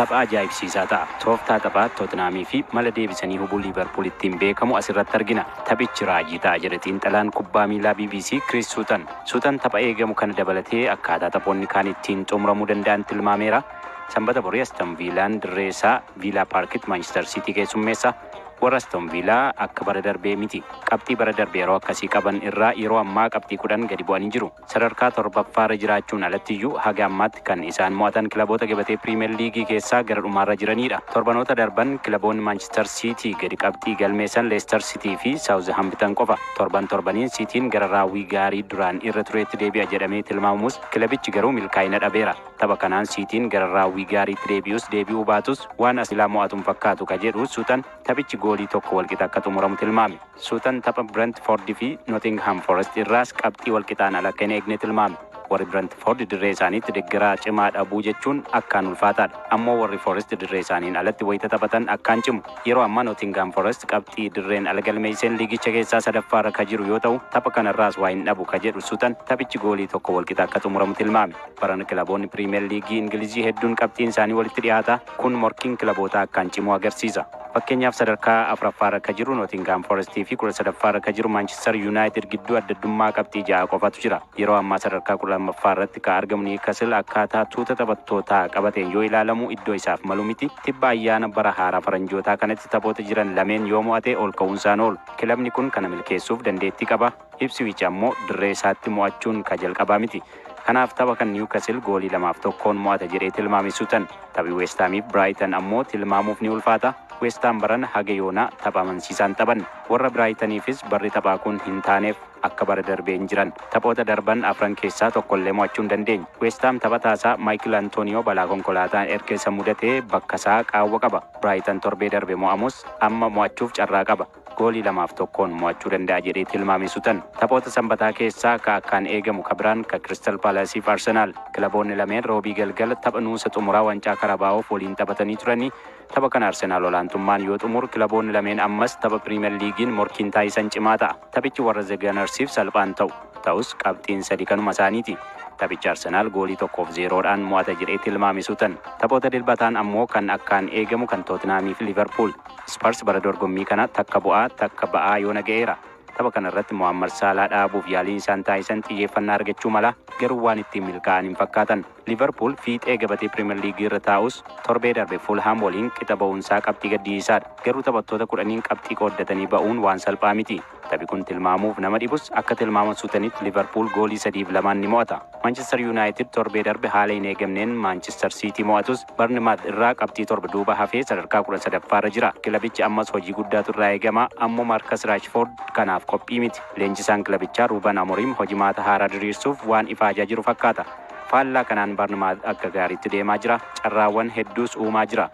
Tapha ajaa'ibsiisaa ta'a. Tooftaa taphaa Tottenhamii fi mala deebisanii hubuu Liverpool ittiin beekamu asirratti argina. Taphichi raajii ta'a jedhe xiinxalaan kubbaa miilaa BBC Chris Sutton. Sutton tapha eegamu kana dabalatee akkaataa taphoonni kaan ittiin xumuramuu danda'an tilmaameera. Sanbata borii Aston Villaan dirree isaa Villa Parkitti Manchester City keessummeessa. Warra Aston Villaa akka bara darbee miti. Qabxii bara darbee yeroo akkasii qaban irraa yeroo ammaa qabxii 10 gadi bu'anii jiru. Sadarkaa torbaffaarra jiraachuun alattiyyuu haga ammaatti kan isaan mo'atan kilaboota gabatee Piriimeer Liigii keessaa gara dhumaarra jiranidha. Torbanoota darban kilaboonni Manchester City gadi qabxii galmeessan Leicester City fi Southampton qofa. Torban torbaniin Cityin gara raawwii gaarii duraan irra tureetti deebi'a jedhamee tilmaamamus, kilabichi garuu milkaa'ina dhabeera. Tapha kanaan Cityin gara raawwii gaariitti deebi'us deebi'uu baatus, waan asilaa mo'atuun fakkaatu ka jedhu Sutton, taphichi goolii tokko walqixa akka xumuramu tilmaame. Sutton tapha Brentford fi Nottingham Forest irraas qabxii walqixaan ala akka hin eegne tilmaame. Warri Brentford dirree isaaniitti deeggaraa cimaa dhabuu jechuun akkaan ulfaataadha. Ammoo warri Forest dirree isaaniin alatti wayita taphatan akkaan cimu. Yeroo ammaa Nottingham Forest qabxii dirreen ala galmeesseen liigicha keessaa sadaffaarra ka jiru yoo ta'u, tapha kanarraas waa hin dhabu ka jedhu Sutton, taphichi goolii tokko walqixa akka xumuramu tilmaame. Barana kilaboonni Piriimeer Liigii Ingilizii hedduun qabxiin isaanii walitti dhiyaata. Kun morkiin kilaboota akkaan cimuu agarsiisa. Fakkeenyaaf, sadarkaa afuraffaarra ka jiru Nottingham Forestii fi 13ffaarra ka jiru Manchester United gidduu addaddummaa qabxii 6 qofatu jira. Yeroo ammaa sadarkaa 12ffaa irratti ka argamu Newcastle akkaataa tuuta taphattootaa qabateen yoo ilaalamu iddoo isaaf malu miti. Tibba ayyaana bara haaraa faranjootaa kanatti taphoota jiran lameen yoo mo'ate ol ka'uunsaan oolu. Kilabni kun kana milkeessuuf dandeettii qaba. Ipswich ammoo dirree isaatti mo'achuun ka jalqabaa miti. Kanaaf tapha kan Newcastle goolii 2f 1n mo'ata jedhee tilmaame Sutton. Taphi West Hamiif Brighton ammoo tilmaamuuf ni ulfaata. West Ham baran haga yoonaa tapha amansiisaan taphan. Warra Brightoniifis barri taphaa kun hin taaneef, akka bara darbee hin jiran. Taphoota darban afran keessaa tokkollee mo'achuu hin dandeenye. West Ham taphataasaa Michail Antonio balaa konkolaataan erga isa mudatee bakka isaa qaawwa qaba. Brighton torbee darbe mo'amus amma mo'achuuf carraa qaba. Goolii 2f 1n mo'achuu danda'a jedhee tilmaame Sutton. Taphoota sanbataa keessaa ka akkaan eegamu ka biraan ka Crystal Palace fi Arsenal. Kilaboonni lameen roobii galgala tapha nuusa xumuraa wancaa Karabaa'oof waliin taphatanii turanii, tapha kana Arsenaal olaantummaan yoo xumuru, kilaboonni lameen ammas tapha Piriimeer Liigiin morkiin taasisan cimaa ta'a. Taphichi warra The Gunnersiif salphaan ta'u. Ta'us qabxiin sadi kanuma isaaniiti. Taphicha Arsenaal goolii 1f 0dhaan mo'ata jedhee tilmaame Sutton. Taphoota dilbataan ammoo kan akkaan eegamu kan Tottenhamii fi Liverpool. Spurs bara dorgommii kana takka bu'aa takka ba'aa yoona ga'eera. Tapha kana irratti Mohammad Saalaa dhaabuuf yaaliin isaan taasisan xiyyeeffannaa argachuu mala, garuu waan ittiin milkaa'an hin fakkaatan. Liverpool fiixee gabatee Piriimeer Liigii irra taa'us, torbee darbe Fulham waliin qixa ba'uunsaa qabxii gaddisiisaadha. Garuu taphattoota 10n qabxii qooddatanii ba'uun waan salphaa miti. Taphi kun tilmaamuuf nama dhibus, akka tilmaama Suttonitti Liverpool goolii 3f 2n ni mo'ata. Manchester United torbee darbe haala hin eegamneen Manchester City mo'atus, Bournemouth irraa qabxii 7 duuba hafee sadarkaa 13ffaarra jira. Kilabichi ammas hojii guddaatu irraa eegama. Ammoo Marcus Rashford kanaaf qophii miti. Leenjisaan kilabichaa Ruben Amorim hojimaata haaraa diriirsuuf waan ifaajaa jiru fakkaata. Faallaa kanaan Bournemouth akka gaariitti deemaa jira. Carraawwan hedduus uumaa jira.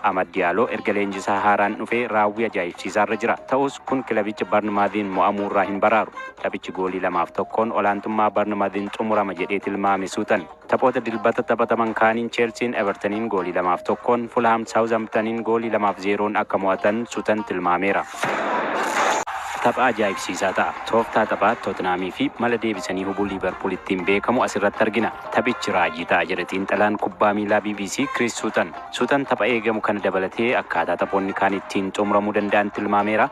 Amad Diallo erga leenjisaa haaraan dhufee raawwii ajaa'ibsiisaarra jira. Ta'us kun kilabicha Bournemouthiin mo'amuurraa hin baraaru. Taphichi goolii 2f 1n olaantummaa Bournemouthiin xumurama jedhee tilmaame Sutton. Taphoota dilbata taphataman kaaniin Chelsean Evertoniin goolii 2f 1n, Fulham Southamptoniin goolii 2f 0n akka mo'atan Sutton tilmaameera. Tapha ajaa'ibsiisaa ta'a. Tooftaa taphaa Tottenhamii fi mala deebisanii hubuu Liverpool ittiin beekamu asirratti argina. Taphichi raajii ta'a jedhe xiinxalaan kubbaa miilaa BBC Chris Sutton. Sutton tapha eegamu kana dabalatee akkaataa taphoonni kaan ittiin xumuramuu danda'an tilmaameera.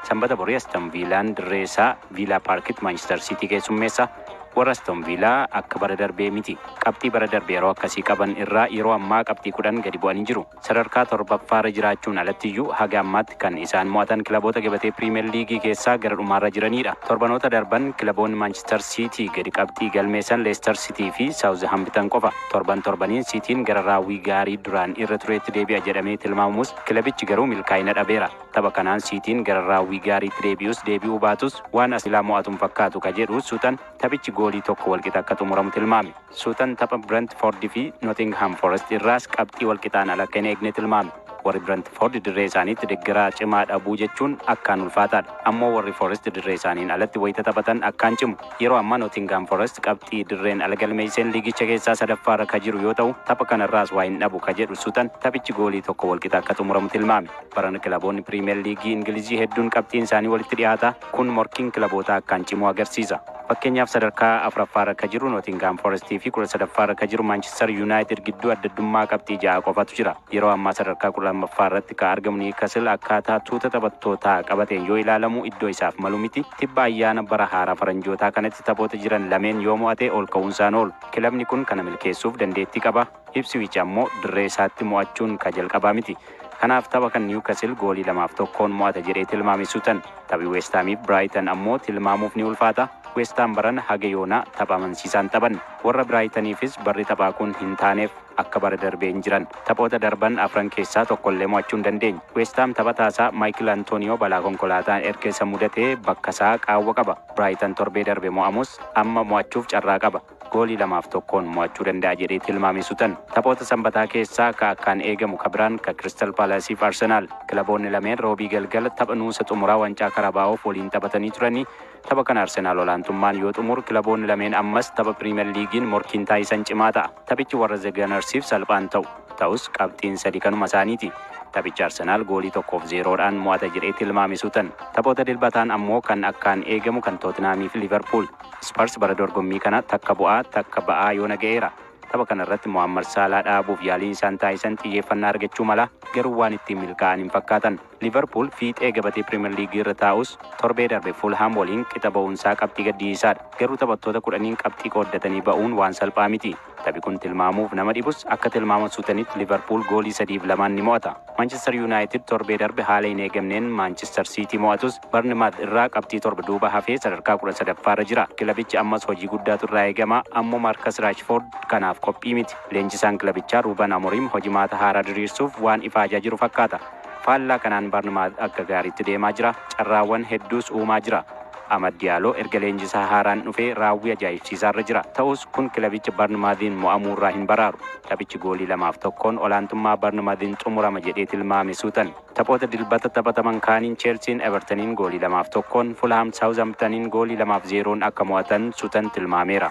Sanbata borii Aston Villaan dirree isaa Villa Parkitti Manchester City keessummeessa. Warra Aston Villaa akka bara darbee miti. Qabxii bara darbe yeroo akkasii qaban irraa yeroo ammaa qabxii 10 gadi bu'anii jiru. Sadarkaa torbaffaarra jiraachuun alattiyyuu haga ammaatti kan isaan mo'atan kilaboota gabatee Piriimeer Liigii keessaa gara dhumaarra jiranidha. Torbanoota darban kilaboonni Manchester City gadi qabxii galmeessan Leicester City fi Southampton qofa. Torban torbaniin Cityin gara raawwii gaarii duraan irra tureetti deebi'a jedhamee tilmaamamus, kilabichi garuu milkaa'ina dhabeera. Tapha kanaan Cityin gara raawwii gaariitti deebi'us deebi'uu baatus, waan asilaa mo'atuun fakkaatu ka jedhu Sutton, taphichi goolii tokko walqixa akka xumuramu tilmaame. Sutton tapha Brentford fi Nottingham Forest irraas qabxii walqixaan ala akka hin eegne tilmaame. Warri Brentford dirree isaaniitti deeggaraa cimaa dhabuu jechuun akkaan ulfaataadha. Ammoo warri Forest dirree isaaniin alatti wayita taphatan akkaan cimu. Yeroo ammaa Nottingham Forest qabxii dirreen ala galmeesseen liigicha keessaa sadaffaarra ka jiru yoo ta'u, tapha kanarraas waa hin dhabu ka jedhu Sutton, taphichi goolii tokko walqixa akka xumuramu tilmaame. Barana kilaboonni Piriimeer Liigii Ingilizii hedduun qabxiin isaanii walitti dhiyaata. Kun morkiin kilaboota akkaan cimuu agarsiisa. Fakkeenyaaf, sadarkaa afuraffaarra akka jiru Nootingaam Forestii fi 13ffaarra akka jiru Maanchister Yuunaayitid gidduu addaddummaa qabxii 6 qofatu jira. Yeroo ammaa sadarkaa 12ffaa irratti kan argamu Niwukasil akkaataa tuuta taphattootaa qabateen yoo ilaalamu iddoo isaaf malu miti. Tibba ayyaana bara haaraa faranjootaa kanatti taphoota jiran lameen yoo mo'ate ol ka'uunsaan oolu. Kilabni kun kana milkeessuuf dandeettii qaba. Ipswich ammoo dirree isaatti mo'achuun ka jalqabaa miti. Kanaaf tapha kan Niwukasil goolii 2f 1n mo'ata jedhee tilmaame Suutan. Taphi Weestaamiif Biraayitan ammoo tilmaamuuf ni ulfaata. Weestaam baran haga yoonaa tapha amansiisaan taphan. Warra Biraayitaniifis barri taphaa kun hin taaneef, akka bara darbee hin jiran. Taphoota darban afran keessaa tokkollee mo'achuu hin dandeenye. Weestaam taphataasaa Maayikil Antooniyoo balaa konkolaataan erga isa mudatee bakka isaa qaawwa qaba. Biraayitan torbee darbe mo'amus amma mo'achuuf carraa qaba. Goolii 2f 1n mo'achuu danda'a jedhee tilmaame Suutan. Taphoota sanbataa keessaa ka akkaan eegamu ka biraan ka Kiristal Paalaasiif Arsenaal. Kilaboonni lameen roobii galgala tapha nuusa xumuraa wancaa Karabaa'oof waliin taphatanii turanii. Tapha kana Arsenaal olaantummaan yoo xumuru, kilaboonni lameen ammas tapha Piriimer Liigiin morkiin taasisan cimaa ta'a. Taphichi warra The Gunnersiif salphaan ta'u. Ta'us qabxiin sadi kanuma isaaniiti. Taphicha Arsenaal goolii 1f 0dhaan mo'ata jedhee tilmaame Suutan. Taphoota dilbataan ammoo kan akkaan eegamu kan Tootinhaamii fi Liverpool. Spurs bara dorgommii kana takka bu'aa takka ba'aa yoo naga'eera. Tapha kana irratti Mohammad Saalaa dhaabuuf yaaliin isaan taasisan xiyyeeffannaa argachuu mala, garuu waan ittiin milkaa'an hin fakkaatan. Liverpool fiixee gabatee Piriimer Liigii irra taa'us torbee darbe Fulham waliin qixa ba'uunsaa qabxii gaddisiisaadha. Garuu taphattoota 10n qabxii qooddatanii ba'uun waan salphaa miti. Taphi kun tilmaamuuf nama dhibus, akka tilmaama Suutanitti Liverpool goolii 3f 2n ni mo'ata. Manchester United torbee darbe haala hin eegamneen Manchester City mo'atus, Bournemouth irraa qabxii 7 duuba hafee sadarkaa 13ffaarra jira. Kilabichi ammas hojii guddaatu irraa eegama. Ammoo Marcus Rashford kanaaf qophii miti. Leenjisaan kilabichaa Ruben Amorim hojimaata haaraa diriirsuuf waan ifaajaa jiru fakkaata. Faallaa kanaan Bournemouth akka gaariitti deemaa jira. Carraawwan hedduus uumaa jira. Amad Diallo erga leenjisaa haaraan dhufee raawwii ajaa'ibsiisaarra jira. Ta'us kun kilabicha Bournemouthiin mo'amuurraa hin baraaru. Taphichi goolii 2f 1n olaantummaa Bournemouthiin xumurama jedhee tilmaame Suutan. Taphoota dilbata taphataman kaaniin Chelsiin Evertoniin goolii 2f 1n, Fulham Southamptoniin goolii 2f 0n akka mo'atan Suutan tilmaameera.